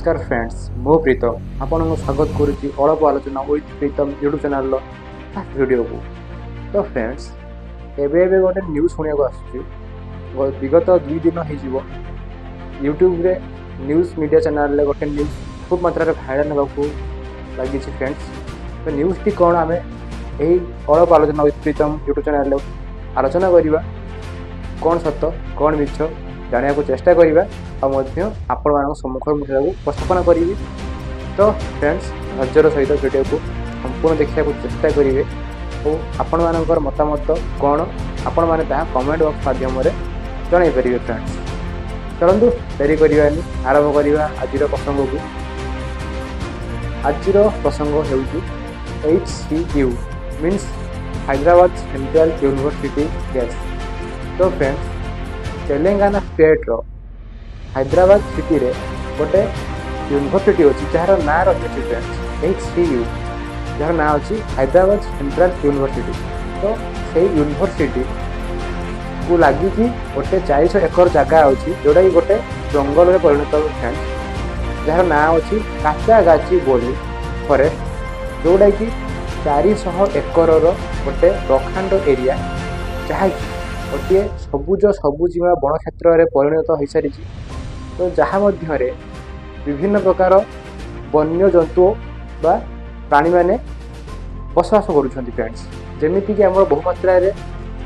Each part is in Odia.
ନମସ୍କାର ଫ୍ରେଣ୍ଡସ୍, ମୁଁ ପ୍ରୀତମ ଆପଣଙ୍କୁ ସ୍ୱାଗତ କରୁଛି ଅଳପ ଆଲୋଚନା ୱିଥ୍ ପ୍ରୀତମ ୟୁଟ୍ୟୁବ୍ ଚ୍ୟାନେଲ୍ର ଫାଷ୍ଟ ଭିଡ଼ିଓକୁ। ତ ଫ୍ରେଣ୍ଡସ୍, ଏବେ ଏବେ ଗୋଟେ ନ୍ୟୁଜ୍ ଶୁଣିବାକୁ ଆସୁଛି। ବିଗତ 2 ଦିନ ହେଇଯିବ, ୟୁଟ୍ୟୁବରେ ନ୍ୟୁଜ୍ ମିଡ଼ିଆ ଚ୍ୟାନେଲ୍ରେ ଗୋଟେ ନ୍ୟୁଜ୍ ଖୁବ୍ ମାତ୍ରାରେ ଭାଇରାଲ୍ ହେବାକୁ ଲାଗିଛି। ଫ୍ରେଣ୍ଡସ୍, ତ ନ୍ୟୁଜ୍ଟି କ'ଣ, ଆମେ ଏହି ଅଳପ ଆଲୋଚନା ୱିଥ୍ ପ୍ରୀତମ ୟୁଟ୍ୟୁବ୍ ଚ୍ୟାନେଲ୍ରେ ଆଲୋଚନା କରିବା। କ'ଣ ସତ, କ'ଣ ମିଛ ଜାଣିବାକୁ ଚେଷ୍ଟା କରିବା ଆଉ ମଧ୍ୟ ଆପଣମାନଙ୍କ ସମ୍ମୁଖରେ ମୁଁ ସେଟାକୁ ଉପସ୍ଥାପନା କରିବି। ତ ଫ୍ରେଣ୍ଡସ୍, ଧୈର୍ଯ୍ୟର ସହିତ ଭିଡ଼ିଓକୁ ସମ୍ପୂର୍ଣ୍ଣ ଦେଖିବାକୁ ଚେଷ୍ଟା କରିବେ ଓ ଆପଣମାନଙ୍କର ମତାମତ କ'ଣ, ଆପଣମାନେ ତାହା କମେଣ୍ଟ ବକ୍ସ ମାଧ୍ୟମରେ ଜଣାଇ ପାରିବେ। ଫ୍ରେଣ୍ଡସ୍, ଚାଲନ୍ତୁ, ଡେରି କରିବାନି, ଆରମ୍ଭ କରିବା ଆଜିର ପ୍ରସଙ୍ଗକୁ। ଆଜିର ପ୍ରସଙ୍ଗ ହେଉଛି HCU, means Hyderabad central university case. ତ ଫ୍ରେଣ୍ଡସ୍, ତେଲେଙ୍ଗାନା ଷ୍ଟେଟ୍ର ହାଇଦ୍ରାବାଦ ସିଟିରେ ଗୋଟେ ୟୁନିଭର୍ସିଟି ଅଛି, ଯାହାର ନାଁ ରହିଅଛି ଫ୍ରେଣ୍ଡସ୍ HCU, ଯାହାର ନାଁ ଅଛି ହାଇଦ୍ରାବାଦ ସେଣ୍ଟ୍ରାଲ ୟୁନିଭର୍ସିଟି। ତ ସେଇ ୟୁନିଭର୍ସିଟିକୁ ଲାଗିକି ଗୋଟେ 400 ଏକର ଜାଗା ଅଛି, ଯେଉଁଟାକି ଗୋଟେ ଜଙ୍ଗଲରେ ପରିଣତ ଫ୍ରେଣ୍ଡସ୍, ଯାହାର ନାଁ ଅଛି କାଚାଗାଚି ବୋଲି ଫରେଷ୍ଟ, ଯେଉଁଟାକି 400 ଏକରର ଗୋଟେ ପ୍ରକାଣ୍ଡ ଏରିଆ, ଯାହାକି ଗୋଟିଏ ସବୁଜ ସବୁଜିମା ବଣ କ୍ଷେତ୍ରରେ ପରିଣତ ହୋଇସାରିଛି। ତ ଯାହା ମଧ୍ୟରେ ବିଭିନ୍ନ ପ୍ରକାର ବନ୍ୟଜନ୍ତୁ ବା ପ୍ରାଣୀମାନେ ବସବାସ କରୁଛନ୍ତି ଫ୍ରେଣ୍ଡସ୍। ଯେମିତିକି ଆମର ବହୁମାତ୍ରାରେ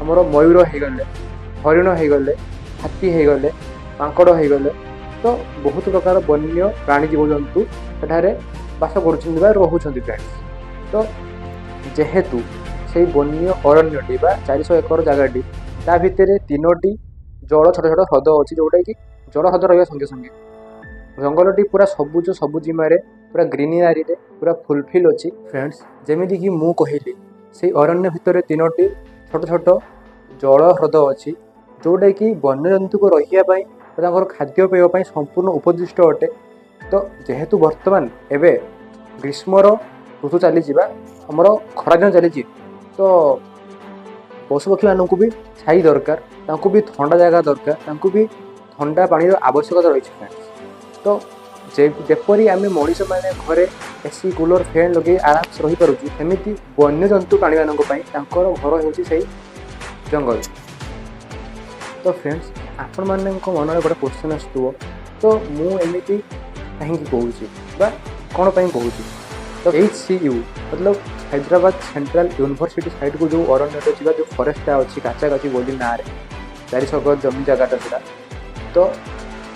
ଆମର ମୟୂର ହେଇଗଲେ, ହରିଣ ହେଇଗଲେ, ହାତୀ ହେଇଗଲେ, ମାଙ୍କଡ଼ ହେଇଗଲେ, ତ ବହୁତ ପ୍ରକାର ବନ୍ୟ ପ୍ରାଣୀ ଜୀବଜନ୍ତୁ ସେଠାରେ ବାସ କରୁଛନ୍ତି ବା ରହୁଛନ୍ତି ଫ୍ରେଣ୍ଡସ୍। ତ ଯେହେତୁ ସେଇ ବନ୍ୟ ଅରଣ୍ୟଟି ବା 400 ଏକର ଜାଗାଟି, ତା ଭିତରେ ତିନୋଟି ଜଳ ଛୋଟ ଛୋଟ ହ୍ରଦ ଅଛି, ଯେଉଁଟାକି ଜଳ ହ୍ରଦ ରହିବା ସଙ୍ଗେ ସଙ୍ଗେ ଜଙ୍ଗଲଟି ପୁରା ସବୁଜ ସବୁଜିମାରେ, ପୁରା ଗ୍ରିନିଆରିରେ ପୁରା ଫୁଲଫିଲ୍ ଅଛି। ଫ୍ରେଣ୍ଡସ୍, ଯେମିତିକି ମୁଁ କହିଲି, ସେଇ ଅରଣ୍ୟ ଭିତରେ ତିନୋଟି ଛୋଟ ଛୋଟ ଜଳ ହ୍ରଦ ଅଛି, ଯେଉଁଟାକି ବନ୍ୟଜନ୍ତୁକୁ ରହିବା ପାଇଁ ଓ ତାଙ୍କର ଖାଦ୍ୟ ପେୟ ପାଇଁ ସମ୍ପୂର୍ଣ୍ଣ ଉପଦିଷ୍ଟ ଅଟେ। ତ ଯେହେତୁ ବର୍ତ୍ତମାନ ଏବେ ଗ୍ରୀଷ୍ମର ଋତୁ ଚାଲିଛି ବା ଆମର ଖରାଦିନ ଚାଲିଛି, ତ ପଶୁପକ୍ଷୀମାନଙ୍କୁ ବି ଛାଇ ଦରକାର, ତାଙ୍କୁ ବି ଥଣ୍ଡା ଜାଗା ଦରକାର, ତାଙ୍କୁ ବି ଥଣ୍ଡା ପାଣିର ଆବଶ୍ୟକତା ରହିଛି ଫ୍ରେଣ୍ଡସ୍। ତ ଯେପରି ଆମେ ମଣିଷମାନେ ଘରେ ଏସି, କୁଲର, ଫ୍ୟାନ୍ ଲଗେଇ ଆରାମସେ ରହିପାରୁଛୁ, ସେମିତି ବନ୍ୟଜନ୍ତୁ ପ୍ରାଣୀମାନଙ୍କ ପାଇଁ ତାଙ୍କର ଘର ହେଉଛି ସେଇ ଜଙ୍ଗଲ। ତ ଫ୍ରେଣ୍ଡସ୍, ଆପଣମାନଙ୍କ ମନରେ ଗୋଟେ କ୍ୱେଶ୍ଚନ୍ ଆସୁଥିବ, ତ ମୁଁ ଏମିତି କାହିଁକି କହୁଛି ବା କ'ଣ ପାଇଁ କହୁଛି? ତ HCU ମତଲବ ହାଇଦ୍ରାବାଦ ସେଣ୍ଟ୍ରାଲ ୟୁନିଭର୍ସିଟି ସାଇଡ଼କୁ ଯେଉଁ ଅରଣ୍ୟଟା ଅଛି ବା ଯେଉଁ ଫରେଷ୍ଟଟା ଅଛି କାଚାକାଚି ବୋଲି ନାଁରେ, 400 ଏକର ଜମି ଜାଗାଟା ସେଟା, ତ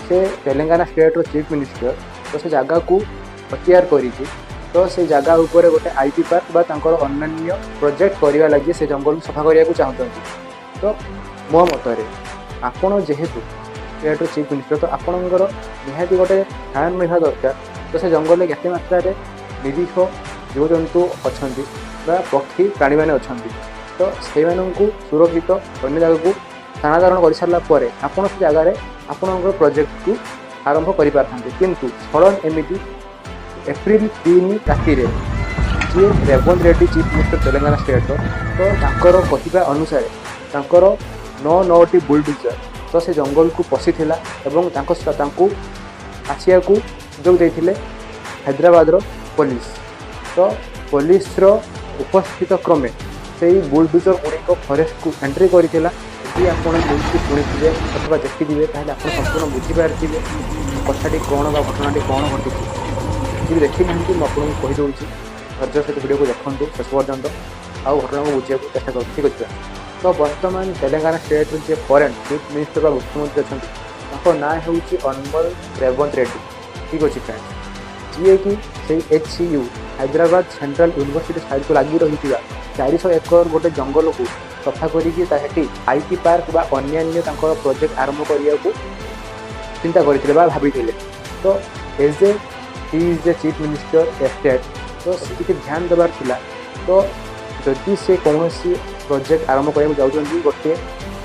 ସେ ତେଲେଙ୍ଗାନା ଷ୍ଟେଟ୍ର ଚିଫ୍ ମିନିଷ୍ଟର ତ ସେ ଜାଗାକୁ ଅକ୍ତିଆର କରିକି, ତ ସେ ଜାଗା ଉପରେ ଗୋଟେ IT park ବା ତାଙ୍କର ଅନ୍ୟାନ୍ୟ ପ୍ରୋଜେକ୍ଟ କରିବା ଲାଗି ସେ ଜଙ୍ଗଲକୁ ସଫା କରିବାକୁ ଚାହୁଁଛନ୍ତି। ତ ମୋ ମତରେ ଆପଣ ଯେହେତୁ ଷ୍ଟେଟ୍ର ଚିଫ୍ ମିନିଷ୍ଟର, ତ ଆପଣଙ୍କର ନିହାତି ଗୋଟେ ଧ୍ୟାନ ରହିବା ଦରକାର, ତ ସେ ଜଙ୍ଗଲରେ କେତେ ମାତ୍ରାରେ ନିରୀହ ଜୀବଜନ୍ତୁ ଅଛନ୍ତି ବା ପକ୍ଷୀ ପ୍ରାଣୀମାନେ ଅଛନ୍ତି। ତ ସେଇମାନଙ୍କୁ ସୁରକ୍ଷିତ ଅନ୍ୟ ଜାଗାକୁ ସ୍ଥାନାନ୍ତରଣ କରିସାରିଲା ପରେ ଆପଣ ସେ ଜାଗାରେ ଆପଣଙ୍କର ପ୍ରୋଜେକ୍ଟକୁ ଆରମ୍ଭ କରିପାରିଥାନ୍ତେ। କିନ୍ତୁ ସଡ଼ନ୍ ଏମିତି ଏପ୍ରିଲ 3 ରାତିରେ ଯିଏ ରେବନ୍ତ ରେଡ୍ଡି, ଚିଫ୍ ମିନିଷ୍ଟର ତେଲେଙ୍ଗାନା ଷ୍ଟେଟ୍ର, ତ ତାଙ୍କର କହିବା ଅନୁସାରେ ତାଙ୍କର ନଅ ନଅଟି ବୁଲଡୋଜର ତ ସେ ଜଙ୍ଗଲକୁ ପଶିଥିଲା ଏବଂ ତାଙ୍କୁ ଆସିବାକୁ ସୁଯୋଗ ଦେଇଥିଲେ ହାଇଦ୍ରାବାଦର ପୋଲିସ। ତ ପୋଲିସର ଉପସ୍ଥିତ କ୍ରମେ ସେଇ ବୁଲଡୋଜର ଗୁଡ଼ିକ ଫରେଷ୍ଟକୁ ଏଣ୍ଟ୍ରି କରିଥିଲା। ଯଦି ଆପଣ ନ୍ୟୁଜ୍ଟି ଶୁଣିଥିବେ ଅଥବା ଦେଖିଥିବେ, ତାହେଲେ ଆପଣ ସମ୍ପୂର୍ଣ୍ଣ ବୁଝିପାରିଥିବେ କଥାଟି କ'ଣ ବା ଘଟଣାଟି କ'ଣ ଘଟିଛି। ଯଦି ଦେଖିନାହାନ୍ତି, ମୁଁ ଆପଣଙ୍କୁ କହିଦେଉଛି, ଧୈର୍ଯ୍ୟ ସହିତ ଭିଡ଼ିଓକୁ ଦେଖନ୍ତୁ ଶେଷ ପର୍ଯ୍ୟନ୍ତ ଆଉ ଘଟଣାକୁ ବୁଝିବାକୁ ଚେଷ୍ଟା କରନ୍ତୁ। ଠିକ୍ ଅଛି। ତ ବର୍ତ୍ତମାନ ତେଲେଙ୍ଗାନା ଷ୍ଟେଟ୍ର ଯିଏ କରେଣ୍ଟ ଚିଫ୍ ମିନିଷ୍ଟର ବା ମୁଖ୍ୟମନ୍ତ୍ରୀ ଅଛନ୍ତି, ତାଙ୍କ ନାଁ ହେଉଛି ଅନମଲ ରେବନ୍ତ ରେଡ୍ଡି। ଠିକ୍ ଅଛି ଫ୍ରେଣ୍ଡ, ଯିଏକି ସେଇ HCU Hyderabad central university ସାଇଡ଼କୁ ଲାଗି ରହିଥିବା 400 ଏକର ଗୋଟେ ଜଙ୍ଗଲକୁ ସଫା କରିକି ତା ସେଠି IT park ବା ଅନ୍ୟାନ୍ୟ ତାଙ୍କର ପ୍ରୋଜେକ୍ଟ ଆରମ୍ଭ କରିବାକୁ ଚିନ୍ତା କରିଥିଲେ ବା ଭାବିଥିଲେ। ତ as a he is the chief minister a state, ତ ସେ ଟିକେ ଧ୍ୟାନ ଦେବାର ଥିଲା। ତ ଯଦି ସେ କୌଣସି ପ୍ରୋଜେକ୍ଟ ଆରମ୍ଭ କରିବାକୁ ଯାଉଛନ୍ତି ଗୋଟିଏ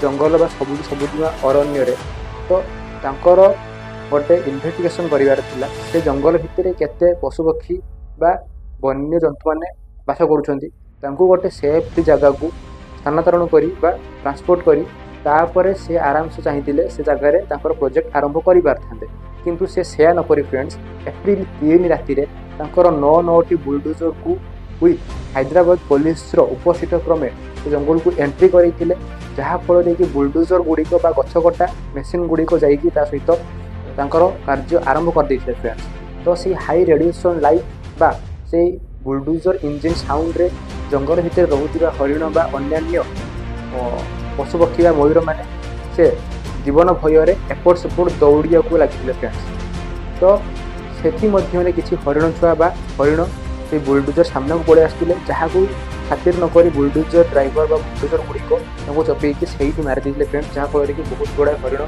ଜଙ୍ଗଲ ବା ସବୁଜ ସବୁଜିମା ଅରଣ୍ୟରେ, ତ ତାଙ୍କର ଗୋଟେ ଇନଭେଷ୍ଟିଗେସନ୍ କରିବାର ଥିଲା, ସେ ଜଙ୍ଗଲ ଭିତରେ କେତେ ପଶୁପକ୍ଷୀ ବା ବନ୍ୟଜନ୍ତୁମାନେ ବାସ କରୁଛନ୍ତି। ତାଙ୍କୁ ଗୋଟେ ସେଫ୍ଟି ଜାଗାକୁ ସ୍ଥାନାନ୍ତରଣ କରି ବା ଟ୍ରାନ୍ସପୋର୍ଟ କରି ତାପରେ ସେ ଆରାମସେ ଚାହିଁଥିଲେ ସେ ଜାଗାରେ ତାଙ୍କର ପ୍ରୋଜେକ୍ଟ ଆରମ୍ଭ କରିପାରିଥାନ୍ତେ। କିନ୍ତୁ ସେ ସେୟା ନକରି ଫ୍ରେଣ୍ଡସ୍, ଏପ୍ରିଲ 3 ରାତିରେ ତାଙ୍କର ନଅ ନଅଟି ବୁଲଡୋଜରକୁ ୱିଥ୍ ହାଇଦ୍ରାବାଦ ପୋଲିସର ଉପସ୍ଥିତ କ୍ରମେ ସେ ଜଙ୍ଗଲକୁ ଏଣ୍ଟ୍ରି କରାଇଥିଲେ, ଯାହାଫଳରେ କି ବୁଲଡୋଜର ଗୁଡ଼ିକ ବା ଗଛ କଟା ମେସିନ୍ ଗୁଡ଼ିକ ଯାଇକି ତା ସହିତ ତାଙ୍କର କାର୍ଯ୍ୟ ଆରମ୍ଭ କରିଦେଇଥିଲେ ଫ୍ରେଣ୍ଡସ୍। ତ ସେଇ ହାଇ ରେଡ଼ିଏସନ୍ ଲାଇଟ୍ ବା ସେଇ ବୁଲଡୋଜର ଇଞ୍ଜିନ୍ ସାଉଣ୍ଡରେ ଜଙ୍ଗଲ ଭିତରେ ରହୁଥିବା ହରିଣ ବା ଅନ୍ୟାନ୍ୟ ପଶୁପକ୍ଷୀ ବା ମୟୂରମାନେ ସେ ଜୀବନ ଭୟରେ ଏପଟ ସେପଟ ଦୌଡ଼ିବାକୁ ଲାଗିଥିଲେ ଫ୍ରେଣ୍ଡସ୍। ତ ସେଥିମଧ୍ୟରେ କିଛି ହରିଣ ଛୁଆ ବା ହରିଣ ସେଇ ବୁଲଡୋଜର ସାମ୍ନାକୁ ପଳେଇ ଆସିଥିଲେ, ଯାହାକୁ ଖାତିର ନକରି ବୁଲଡୋଜର ଡ୍ରାଇଭର ବା ବୁଲଡୋଜର ଗୁଡ଼ିକ ତାଙ୍କୁ ଚପେଇକି ସେଇଠି ମାରି ଦେଇଥିଲେ ଫ୍ରେଣ୍ଡ, ଯାହାଫଳରେ କି ବହୁତ ଗୁଡ଼ାଏ ହରିଣ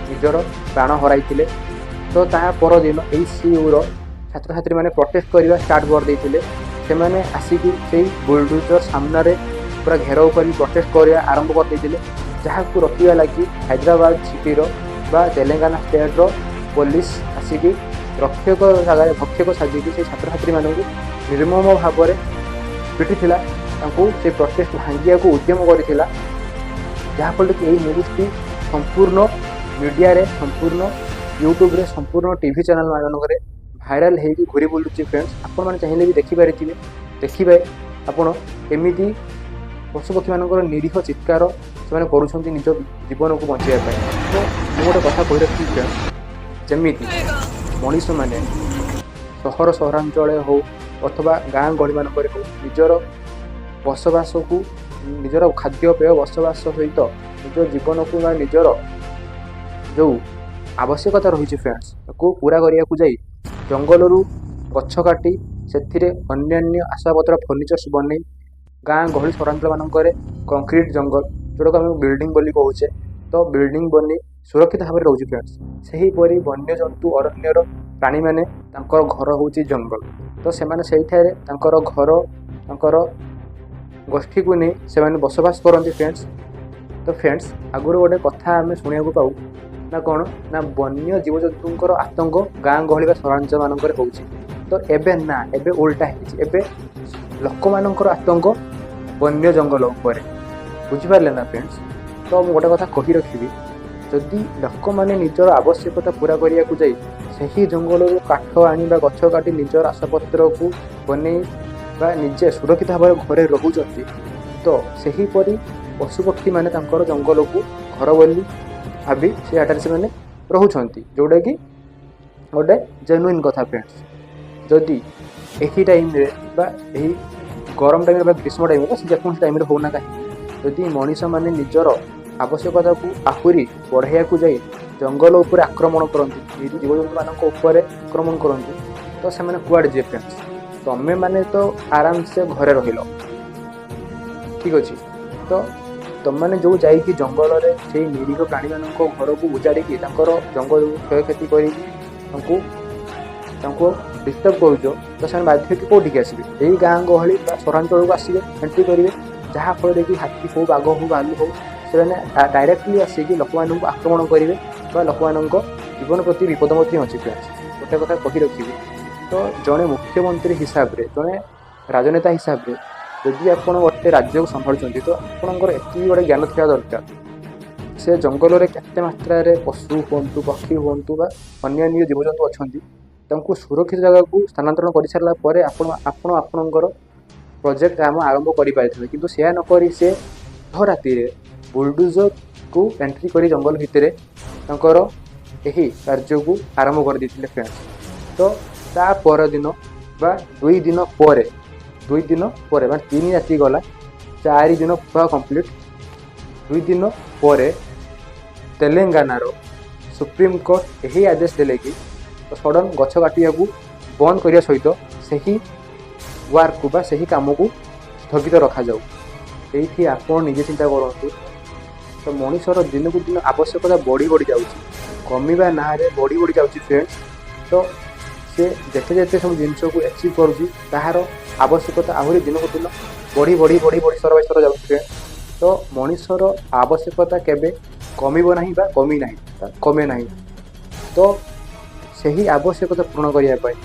ନିଜର ପ୍ରାଣ ହରାଇଥିଲେ। ତ ତାହା ପରଦିନ ଏଇ ସିୟୁର ଛାତ୍ରଛାତ୍ରୀମାନେ ପ୍ରୋଟେଷ୍ଟ କରିବା ଷ୍ଟାର୍ଟ କରିଦେଇଥିଲେ। ସେମାନେ ଆସିକି ସେଇ ବୁଲଡୋଜର ସାମ୍ନାରେ ପୁରା ଘେରାଉ କରି ପ୍ରୋଟେଷ୍ଟ କରିବା ଆରମ୍ଭ କରିଦେଇଥିଲେ, ଯାହାକୁ ରୋକିବା ଲାଗି ହାଇଦ୍ରାବାଦ ସିଟିର ବା ତେଲେଙ୍ଗାନା ଷ୍ଟେଟ୍ର ପୋଲିସ ଆସିକି ରକ୍ଷକ ଜାଗାରେ ଭକ୍ଷକ ସାଜିକି ସେଇ ଛାତ୍ରଛାତ୍ରୀମାନଙ୍କୁ ନିର୍ମମ ଭାବରେ ପିଟିଥିଲା, ତାଙ୍କୁ ସେ ପ୍ରୋଟେଷ୍ଟ ଭାଙ୍ଗିବାକୁ ଉଦ୍ୟମ କରିଥିଲା। ଯାହାଫଳରେ କି ଏଇ ନ୍ୟୁଜ୍ଟି ସମ୍ପୂର୍ଣ୍ଣ ମିଡ଼ିଆରେ, ସମ୍ପୂର୍ଣ୍ଣ ୟୁଟ୍ୟୁବରେ, ସମ୍ପୂର୍ଣ୍ଣ ଟିଭି ଚ୍ୟାନେଲ୍ ମାନଙ୍କରେ ଭାଇରାଲ୍ ହେଇକି ଘୁରି ବୁଲୁଛି ଫ୍ରେଣ୍ଡସ୍। ଆପଣମାନେ ଚାହିଁଲେ ବି ଦେଖିପାରିଥିବେ। ଦେଖିବେ ଆପଣ କେମିତି ପଶୁପକ୍ଷୀମାନଙ୍କର ନିରୀହ ଚିତ୍କାର ସେମାନେ କରୁଛନ୍ତି ନିଜ ଜୀବନକୁ ବଞ୍ଚାଇବା ପାଇଁ। ତ ମୁଁ ଗୋଟେ କଥା କହି ରଖିବି ଫ୍ରେଣ୍ଡସ୍, ଯେମିତି ମଣିଷମାନେ ସହର ସହରାଞ୍ଚଳରେ ହଉ ଅଥବା ଗାଁ ଗହଳିମାନଙ୍କରେ ହଉ, ନିଜର ବସବାସକୁ, ନିଜର ଖାଦ୍ୟପେୟ ବସବାସ ସହିତ ନିଜ ଜୀବନକୁ ବା ନିଜର ଯେଉଁ ଆବଶ୍ୟକତା ରହିଛି ଫ୍ରେଣ୍ଡସ୍, ତାକୁ ପୁରା କରିବାକୁ ଯାଇ ଜଙ୍ଗଲରୁ ଗଛ କାଟି ସେଥିରେ ଅନ୍ୟାନ୍ୟ ଆସବାବପତ୍ର, ଫର୍ଣ୍ଣିଚର୍ସ ବନେଇ ଗାଁ ଗହଳି ସହରାଞ୍ଚଳମାନଙ୍କରେ କଂକ୍ରିଟ୍ ଜଙ୍ଗଲ, ଯେଉଁଟାକୁ ଆମେ ବିଲ୍ଡିଂ ବୋଲି କହୁଛେ, ତ ବିଲ୍ଡିଂ ବନେଇ ସୁରକ୍ଷିତ ଭାବରେ ରହୁଛି ଫ୍ରେଣ୍ଡସ୍, ସେହିପରି ବନ୍ୟଜନ୍ତୁ ଅରଣ୍ୟର ପ୍ରାଣୀମାନେ ତାଙ୍କର ଘର ହେଉଛି ଜଙ୍ଗଲ। ତ ସେମାନେ ସେଇଠାରେ ତାଙ୍କର ଘର, ତାଙ୍କର ଗୋଷ୍ଠୀକୁ ନେଇ ସେମାନେ ବସବାସ କରନ୍ତି ଫ୍ରେଣ୍ଡସ୍। ତ ଫ୍ରେଣ୍ଡସ୍, ଆଗରୁ ଗୋଟେ କଥା ଆମେ ଶୁଣିବାକୁ ପାଉ ନା କ'ଣ ନା ବନ୍ୟ ଜୀବଜନ୍ତୁଙ୍କର ଆତଙ୍କ ଗାଁ ଗହଳି ବା ସହରାଞ୍ଚଳମାନଙ୍କରେ ହେଉଛି। ତ ଏବେ ନା, ଏବେ ଓଲଟା ହେଇଛି। ଏବେ ଲୋକମାନଙ୍କର ଆତଙ୍କ ବନ୍ୟ ଜଙ୍ଗଲ ଉପରେ। ବୁଝିପାରିଲେ ନା ଫ୍ରେଣ୍ଡସ୍? ତ ମୁଁ ଗୋଟେ କଥା କହି ରଖିବି, ଯଦି ଲୋକମାନେ ନିଜର ଆବଶ୍ୟକତା ପୁରା କରିବାକୁ ଯାଇ ସେହି ଜଙ୍ଗଲରୁ କାଠ ଆଣି ବା ଗଛ କାଟି ନିଜର ଆସବାବପତ୍ରକୁ ବନେଇ ବା ନିଜେ ସୁରକ୍ଷିତ ଭାବରେ ଘରେ ରହୁଛନ୍ତି, ତ ସେହିପରି ପଶୁପକ୍ଷୀମାନେ ତାଙ୍କର ଜଙ୍ଗଲକୁ ଘର ବୋଲି ଭାବି ସେଠାରେ ସେମାନେ ରହୁଛନ୍ତି, ଯେଉଁଟାକି ଗୋଟେ ଜେନୁଇନ୍ କଥା ଫ୍ରେଣ୍ଡସ୍। ଯଦି ଏହି ଟାଇମ୍ରେ ବା ଏହି ଗରମ ଟାଇମ୍ରେ ବା ଗ୍ରୀଷ୍ମ ଟାଇମ୍ରେ ବା ଯେକୌଣସି ଟାଇମ୍ରେ ହେଉନା କାହିଁକି, ଯଦି ମଣିଷମାନେ ନିଜର ଆବଶ୍ୟକତାକୁ ଆହୁରି ବଢ଼ାଇବାକୁ ଯାଇ ଜଙ୍ଗଲ ଉପରେ ଆକ୍ରମଣ କରନ୍ତି, ନିରୀହ ଜୀବଜନ୍ତୁମାନଙ୍କ ଉପରେ ଆକ୍ରମଣ କରନ୍ତି, ତ ସେମାନେ କୁଆଡ଼େ ଯିବେ ଫ୍ରେଣ୍ଡସ୍? ତମେମାନେ ତ ଆରାମସେ ଘରେ ରହିଲ, ଠିକ୍ ଅଛି। ତ ତମେମାନେ ଯେଉଁ ଯାଇକି ଜଙ୍ଗଲରେ ସେଇ ନିରୀହ ପ୍ରାଣୀମାନଙ୍କ ଘରକୁ ଉଜାଡ଼ିକି ତାଙ୍କର ଜଙ୍ଗଲକୁ କ୍ଷୟକ୍ଷତି କରିକି ତାଙ୍କୁ ଡିଷ୍ଟର୍ବ କରୁଛ, ତ ସେମାନେ ବାଧ୍ୟ ହେଇକି କେଉଁଠିକି ଆସିବେ? ଏଇ ଗାଁ ଗହଳି ବା ସହରାଞ୍ଚଳକୁ ଆସିବେ, ଏଣ୍ଟ୍ରି କରିବେ, ଯାହାଫଳରେ କି ହାତୀ ହଉ, ବାଘ ହଉ, ଭାଲୁ ହଉ, ସେମାନେ ଡାଇରେକ୍ଟଲି ଆସିକି ଲୋକମାନଙ୍କୁ ଆକ୍ରମଣ କରିବେ ବା ଲୋକମାନଙ୍କ ଜୀବନ ପ୍ରତି ବିପଦ ମଧ୍ୟ ଅଛି ଫ୍ରେଣ୍ଡସ୍। ଗୋଟେ କଥା କହି ରଖିବି, ତ ଜଣେ ମୁଖ୍ୟମନ୍ତ୍ରୀ ହିସାବରେ, ଜଣେ ରାଜନେତା ହିସାବରେ ଯଦି ଆପଣ ଗୋଟେ ରାଜ୍ୟକୁ ସମ୍ଭାଳୁଛନ୍ତି, ତ ଆପଣଙ୍କର ଏତିକି ଗୋଟେ ଜ୍ଞାନ ଥିବା ଦରକାର, ସେ ଜଙ୍ଗଲରେ କେତେ ମାତ୍ରାରେ ପଶୁ ହୁଅନ୍ତୁ, ପକ୍ଷୀ ହୁଅନ୍ତୁ ବା ଅନ୍ୟାନ୍ୟ ଜୀବଜନ୍ତୁ ଅଛନ୍ତି, ତାଙ୍କୁ ସୁରକ୍ଷିତ ଜାଗାକୁ ସ୍ଥାନାନ୍ତରଣ କରିସାରିଲା ପରେ ଆପଣ ଆପଣଙ୍କର ପ୍ରୋଜେକ୍ଟ କାମ ଆରମ୍ଭ କରିପାରିଥିବେ। କିନ୍ତୁ ସେୟା ନକରି ସେ ରାତିରେ ବୁଲଡୋଜରକୁ ଏଣ୍ଟ୍ରି କରି ଜଙ୍ଗଲ ଭିତରେ ତାଙ୍କର ଏହି କାର୍ଯ୍ୟକୁ ଆରମ୍ଭ କରିଦେଇଥିଲେ ଫ୍ରେଣ୍ଡସ୍। ତ ତା ପରଦିନ ବା 2 ଦିନ ପରେ, 2 ଦିନ ପରେ ମାନେ 3 ରାତି ଗଲା, 4 ଦିନ ପୁରା କମ୍ପ୍ଲିଟ୍, 2 ଦିନ ପରେ ତେଲେଙ୍ଗାନାର ସୁପ୍ରିମକୋର୍ଟ ଏହି ଆଦେଶ ଦେଲେ କି ସଡ଼ନ୍ ଗଛ କାଟିବାକୁ ବନ୍ଦ କରିବା ସହିତ ସେହି ୱାର୍କକୁ ବା ସେହି କାମକୁ ସ୍ଥଗିତ ରଖାଯାଉ। ଏଇଠି ଆପଣ ନିଜେ ଚିନ୍ତା କରନ୍ତୁ, ତ ମଣିଷର ଦିନକୁ ଦିନ ଆବଶ୍ୟକତା ବଢ଼ି ବଢ଼ି ଯାଉଛି, କମିବା ନାଁରେ ବଢ଼ି ବଢ଼ି ଯାଉଛି ଫ୍ରେଣ୍ଡସ୍। ତ ସେ ଯେତେ ଯେତେ ସବୁ ଜିନିଷକୁ ଆଚିଭ୍ କରୁଛି, ତାହାର ଆବଶ୍ୟକତା ଆହୁରି ଦିନକୁ ଦିନ ବଢ଼ି ବଢ଼ି ବଢ଼ି ବଢ଼ି ସ୍ତର ବାଇ ସ୍ତର ଯାଉଛି ଫ୍ରେଣ୍ଡସ୍। ତ ମଣିଷର ଆବଶ୍ୟକତା କେବେ କମିବ ନାହିଁ ବା କମି ନାହିଁ ବା କମେ ନାହିଁ। ତ ସେହି ଆବଶ୍ୟକତା ପୂରଣ କରିବା ପାଇଁ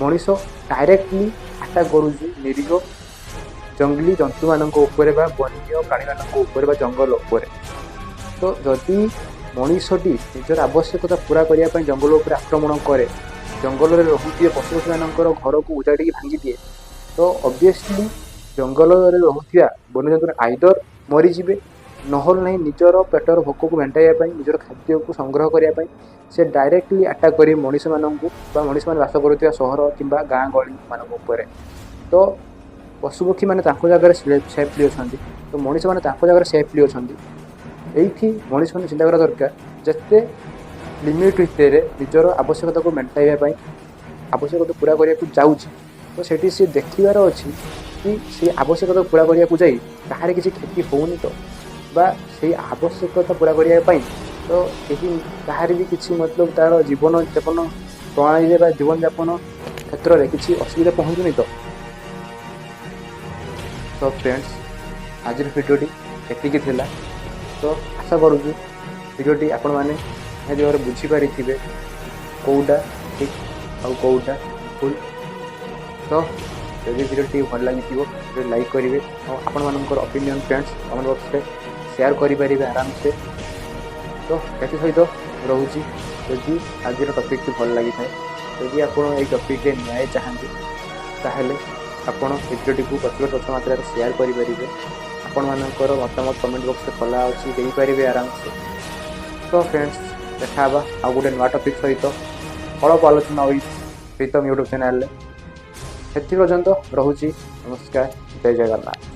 ମଣିଷ ଡାଇରେକ୍ଟଲି ଆଟାକ୍ କରୁଛି ନିରୀହ ଜଙ୍ଗଲୀ ଜନ୍ତୁମାନଙ୍କ ଉପରେ ବା ବନ୍ୟ ପ୍ରାଣୀମାନଙ୍କ ଉପରେ ବା ଜଙ୍ଗଲ ଉପରେ। ତ ଯଦି ମଣିଷଟି ନିଜର ଆବଶ୍ୟକତା ପୁରା କରିବା ପାଇଁ ଜଙ୍ଗଲ ଉପରେ ଆକ୍ରମଣ କରେ, ଜଙ୍ଗଲରେ ରହୁଥିବା ପଶୁପକ୍ଷୀମାନଙ୍କର ଘରକୁ ଉଜାଡ଼ିକି ଭାଙ୍ଗିଦିଏ, ତ ଅବଭିୟସଲି ଜଙ୍ଗଲରେ ରହୁଥିବା ବନ୍ୟଜନ୍ତୁ ଆଇଦର ମରିଯିବେ, ନହେଲେ ନାହିଁ ନିଜର ପେଟର ଭୋକକୁ ମେଣ୍ଟାଇବା ପାଇଁ, ନିଜର ଖାଦ୍ୟକୁ ସଂଗ୍ରହ କରିବା ପାଇଁ ସେ ଡାଇରେକ୍ଟଲି ଆଟାକ୍ କରିବେ ମଣିଷମାନଙ୍କୁ ବା ମଣିଷମାନେ ବାସ କରୁଥିବା ସହର କିମ୍ବା ଗାଁ ଗହଳିମାନଙ୍କ ଉପରେ। ତ ପଶୁପକ୍ଷୀମାନେ ତାଙ୍କ ଜାଗାରେ ସେଫଲି ଅଛନ୍ତି, ତ ମଣିଷମାନେ ତାଙ୍କ ଜାଗାରେ ସେଫଲି ଅଛନ୍ତି। ଏଇଠି ମଣିଷମାନେ ଚିନ୍ତା କରିବା ଦରକାର, ଯେତେ ଲିମିଟ୍ ଭିତରେ ନିଜର ଆବଶ୍ୟକତାକୁ ମେଣ୍ଟାଇବା ପାଇଁ ଆବଶ୍ୟକତା ପୁରା କରିବାକୁ ଯାଉଛି, ତ ସେଠି ସେ ଦେଖିବାର ଅଛି କି ସେଇ ଆବଶ୍ୟକତା ପୁରା କରିବାକୁ ଯାଇ କାହାର କିଛି କ୍ଷତି ହେଉନି ତ, ବା ସେଇ ଆବଶ୍ୟକତା ପୁରା କରିବା ପାଇଁ ତ କେହି କାହାର ବି କିଛି ମତଲବ ତା'ର ଜୀବନଯାପନ ପ୍ରଣାଳୀରେ ବା ଜୀବନଯାପନ କ୍ଷେତ୍ରରେ କିଛି ଅସୁବିଧା ପହଞ୍ଚୁନି ତ। ତ ଫ୍ରେଣ୍ଡସ୍, ଆଜିର ଭିଡ଼ିଓଟି ଏତିକି ଥିଲା। ତ ଆଶା କରୁଛୁ ଭିଡ଼ିଓଟି ଆପଣମାନେ ନିହାତି ଭାବରେ ବୁଝିପାରିଥିବେ କେଉଁଟା ଠିକ୍ ଆଉ କେଉଁଟା ଭୁଲ। ତ ଯଦି ଭିଡ଼ିଓଟି ଭଲ ଲାଗିଥିବ, ଲାଇକ୍ କରିବେ ଆଉ ଆପଣମାନଙ୍କର ଅପିନିଅନ୍ ଫ୍ରେଣ୍ଡସ୍ କମେଣ୍ଟ ବକ୍ସରେ ସେୟାର କରିପାରିବେ ଆରାମସେ। ତ ଏଥିସହିତ ରହୁଛି। ଯଦି ଆଜିର ଟପିକ୍ଟି ଭଲ ଲାଗିଥାଏ, ଯଦି ଆପଣ ଏଇ ଟପିକ୍ରେ ନ୍ୟାୟ ଚାହାନ୍ତି, ତାହେଲେ ଆପଣ ଭିଡ଼ିଓଟିକୁ ପ୍ରଚୁର ପ୍ରଚୁର ମାତ୍ରାରେ ସେୟାର କରିପାରିବେ। ଆପଣମାନଙ୍କର ମତାମତ କମେଣ୍ଟ ବକ୍ସରେ ଖୋଲା ଅଛି, ଦେଇପାରିବେ ଆରାମସେ। ତ ଫ୍ରେଣ୍ଡସ୍, ଦେଖା ହେବା ଆଉ ଗୋଟେ ନୂଆ ଟପିକ୍ ସହିତ ଅଳପ ଆଲୋଚନା ୱିଥ୍ ପ୍ରୀତମ ୟୁଟ୍ୟୁବ୍ ଚ୍ୟାନେଲ୍ରେ। ସେତି ପର୍ଯ୍ୟନ୍ତ ରହୁଛି। ନମସ୍କାର, ଜୟ ଜଗନ୍ନାଥ।